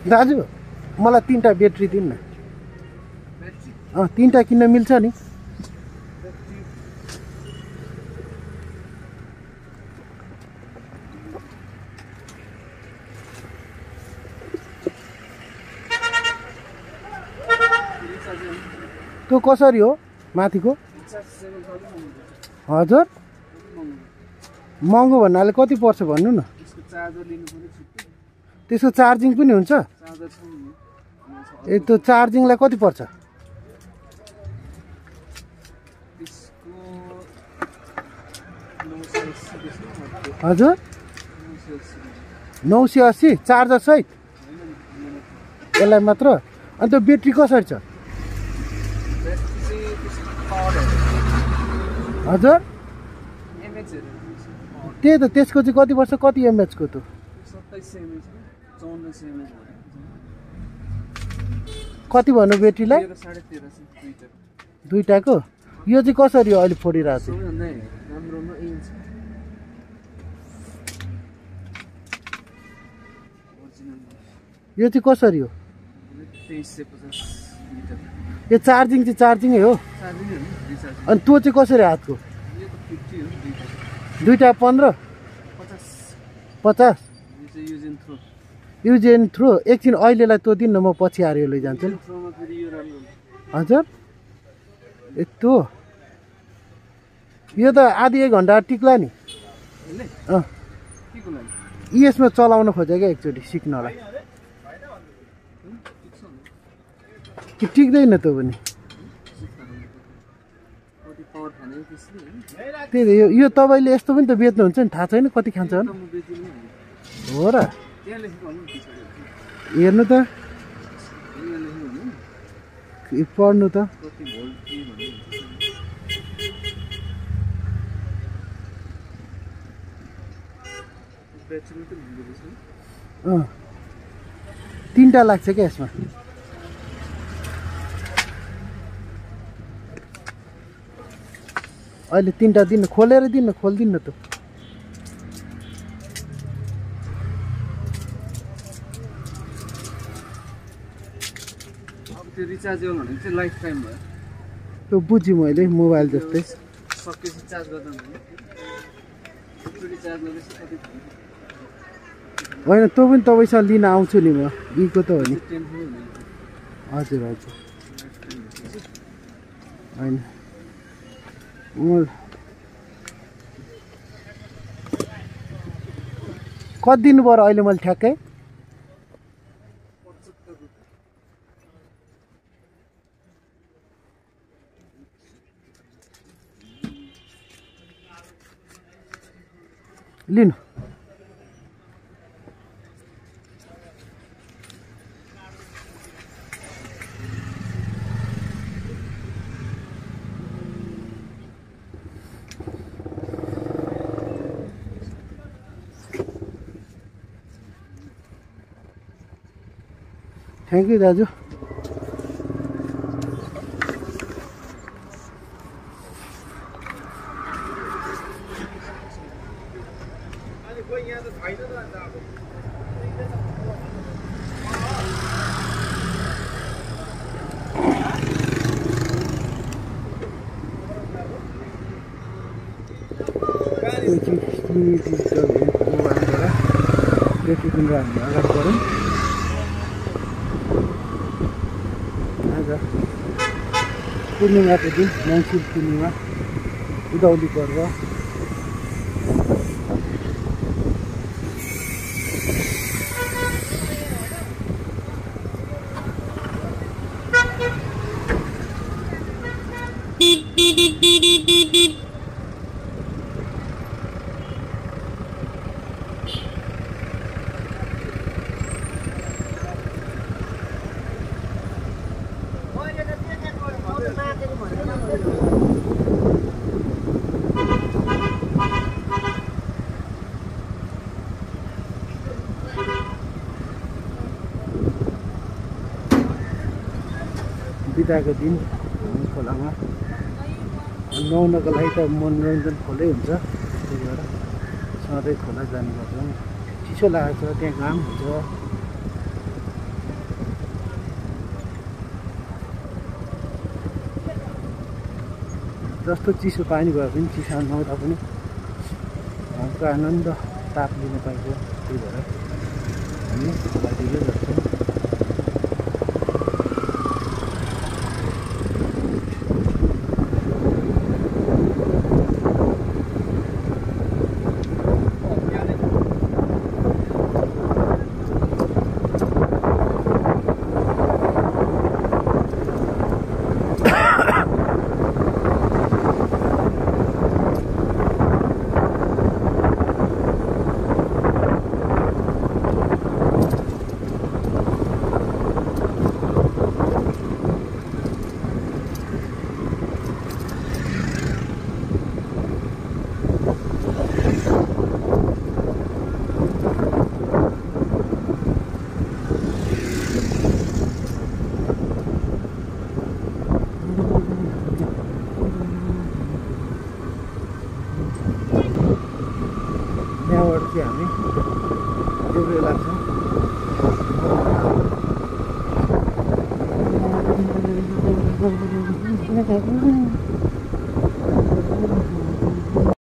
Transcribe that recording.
दाजु मलाई 3टा ब्याट्री दिनु न। 3टा किन्न मिल्छ नि? त्यो कसरी हो माथिको? हजुर महँगो भन्नाले कति पर्छ भन्नु न? त्यसको चार्जिङ पनि हुन्छ? ए त्यो चार्जिङलाई कति पर्छ? हजुर 980 चार्जर सहित यसलाई मात्र? अनि त्यो ब्याट्री कसरी छ? हजुर त्यही त त्यसको चाहिँ कति वर्ष कति एमएचको? त्यो 27 mAh कति भन्नु ब्याट्रीलाई? 2टाको यो चाहिँ कसरी हो अहिले फोडिरहेको छ? यो चाहिँ कसरी हो? 2350 यो चार्जिङ चाहिँ चार्जिङै हो? अनि त्यो चाहिँ कसरी हातको? 2टा 15 50 युज एन्ड थ्रो। एकछिन अहिलेलाई त्यो दिन न, म पछि आएर यो लैजान्छु नि। हजुर यस्तो यो त आधी 1 घन्टा टिक्ला नि। यसमा चलाउन खोजेँ क्या एकचोटि सिक्नलाई। कि टिक्दैन त्यो पनि? त्यही त यो तपाईँले यस्तो पनि त बेच्नुहुन्छ नि, थाहा छैन कति खान्छ भने? हो र हेर्नु त पढ्नु त। अँ 3टा लाग्छ क्या यसमा। अहिले 3टा दिनु, खोलेर दिनु, खोलिदिनु त। त्यो रिचार्जेबल भने चाहिँ लाइफ टाइम भयो। त्यो बुझेँ मैले, मोबाइल जस्तै सकेपछि चार्ज गर्दा होइन। त्यो पनि तपाईँसँग लिन आउँछु नि म, यीको त हो नि। हजुर हजुर होइन कति दिनु पर्यो अहिले मैले ठ्याक्कै? लिनु थ्याङ्क यू दाजु। ब्याट्री किनेर हामी अगाडि बढौँ। आज पूर्णिमाको दिन, मङ्सिर पूर्णिमा, उधौली पर्व। बिदाको दिन हामी खोलामा नुहाउनको लागि त मनोरञ्जन खोलै हुन्छ, त्यही भएर सधैँ खोला जाने गर्छौँ। चिसो लागेको छ, त्यहाँ घाम हुन्छ। जस्तो चिसो पानी भए पनि चिसो नहुँदा पनि घामको आनन्द ताप लिन पाइन्छ, त्यही भएर हामी खोलातिर जान्छौँ। यहाँबाट चाहिँ हामी देब्रे लाग्छौँ।